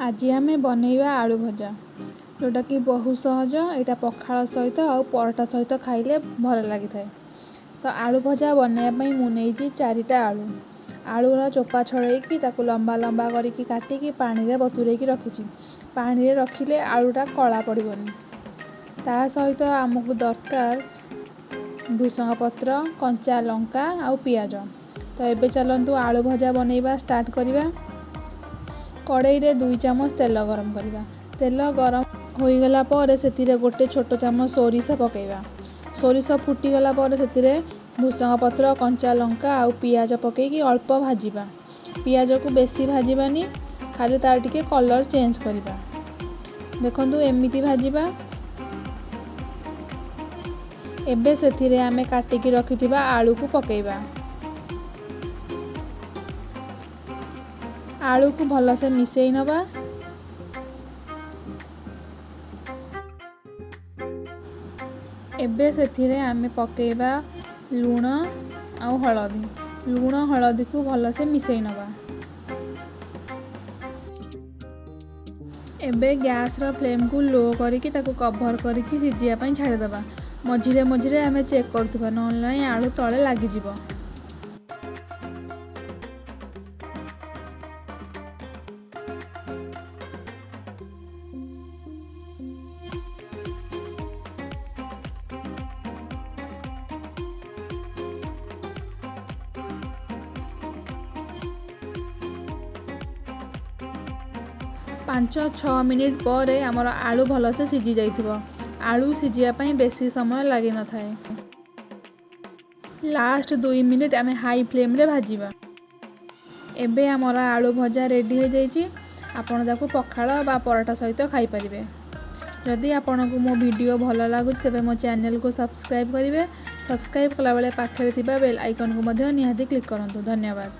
ଆଜି ଆମେ ବନେଇବା ଆଳୁ ଭଜା, ଯେଉଁଟାକି ବହୁତ ସହଜ। ଏଇଟା ପଖାଳ ସହିତ ଆଉ ପରଟା ସହିତ ଖାଇଲେ ଭଲ ଲାଗିଥାଏ। ତ ଆଳୁ ଭଜା ବନେଇବା ପାଇଁ ମୁଁ ନେଇଛି 4ଟା ଆଳୁ। ଆଳୁର ଚୋପା ଛଡ଼େଇକି ତାକୁ ଲମ୍ବା ଲମ୍ବା କରିକି କାଟିକି ପାଣିରେ ବତୁରେଇକି ରଖିଛି। ପାଣିରେ ରଖିଲେ ଆଳୁଟା କଳା ପଡ଼ିବନି। ତା ସହିତ ଆମକୁ ଦରକାର ଭୃସଙ୍ଗ ପତ୍ର, କଞ୍ଚା ଲଙ୍କା ଆଉ ପିଆଜ। ତ ଏବେ ଚାଲନ୍ତୁ ଆଳୁ ଭଜା ବନେଇବା ଷ୍ଟାର୍ଟ କରିବା। କଡ଼େଇରେ 2 ଚାମଚ ତେଲ ଗରମ କରିବା। ତେଲ ଗରମ ହୋଇଗଲା ପରେ ସେଥିରେ 1 ଛୋଟ ଚାମଚ ସୋରିଷ ପକାଇବା। ସୋରିଷ ଫୁଟିଗଲା ପରେ ସେଥିରେ ଭୃସଙ୍ଗ ପତ୍ର, କଞ୍ଚା ଲଙ୍କା ଆଉ ପିଆଜ ପକାଇକି ଅଳ୍ପ ଭାଜିବା। ପିଆଜକୁ ବେଶୀ ଭାଜିବାନି, ଖାଲି ତାର ଟିକେ କଲର୍ ଚେଞ୍ଜ କରିବା। ଦେଖନ୍ତୁ ଏମିତି ଭାଜିବା। ଏବେ ସେଥିରେ ଆମେ କାଟିକି ରଖିଥିବା ଆଳୁକୁ ପକାଇବା। ଆଳୁକୁ ଭଲସେ ମିଶାଇ ନେବା। ଏବେ ସେଥିରେ ଆମେ ପକାଇବା ଲୁଣ ଆଉ ହଳଦୀ। ଲୁଣ ହଳଦୀକୁ ଭଲସେ ମିଶାଇ ନେବା। ଏବେ ଗ୍ୟାସ୍ର ଫ୍ଲେମ୍କୁ ଲୋ କରିକି ତାକୁ କଭର୍ କରିକି ସିଝିବା ପାଇଁ ଛାଡ଼ିଦେବା। ମଝିରେ ମଝିରେ ଆମେ ଚେକ୍ କରୁଥିବା, ନହେଲେ ନାହିଁ ଆଳୁ ତଳେ ଲାଗିଯିବ। 5-6 ମିନିଟ୍ ପରେ ଆମର ଆଳୁ ଭଲସେ ସିଝି ଯାଇଥିବ। ଆଳୁ ସିଝିବା ପାଇଁ ବେଶୀ ସମୟ ଲାଗିନଥାଏ। ଲାଷ୍ଟ 2 ମିନିଟ୍ ଆମେ ହାଇ ଫ୍ଲେମ୍ରେ ଭାଜିବା। ଏବେ ଆମର ଆଳୁ ଭଜା ରେଡ଼ି ହୋଇଯାଇଛି। ଆପଣ ତାକୁ ପଖାଳ ବା ପରଟା ସହିତ ଖାଇପାରିବେ। ଯଦି ଆପଣଙ୍କୁ ମୋ ଭିଡ଼ିଓ ଭଲ ଲାଗୁଛି ତେବେ ମୋ ଚ୍ୟାନେଲକୁ ସବସ୍କ୍ରାଇବ୍ କରିବେ। ସବସ୍କ୍ରାଇବ୍ କଲାବେଳେ ପାଖରେ ଥିବା ବେଲ୍ ଆଇକନ୍କୁ ମଧ୍ୟ ନିହାତି କ୍ଲିକ୍ କରନ୍ତୁ। ଧନ୍ୟବାଦ।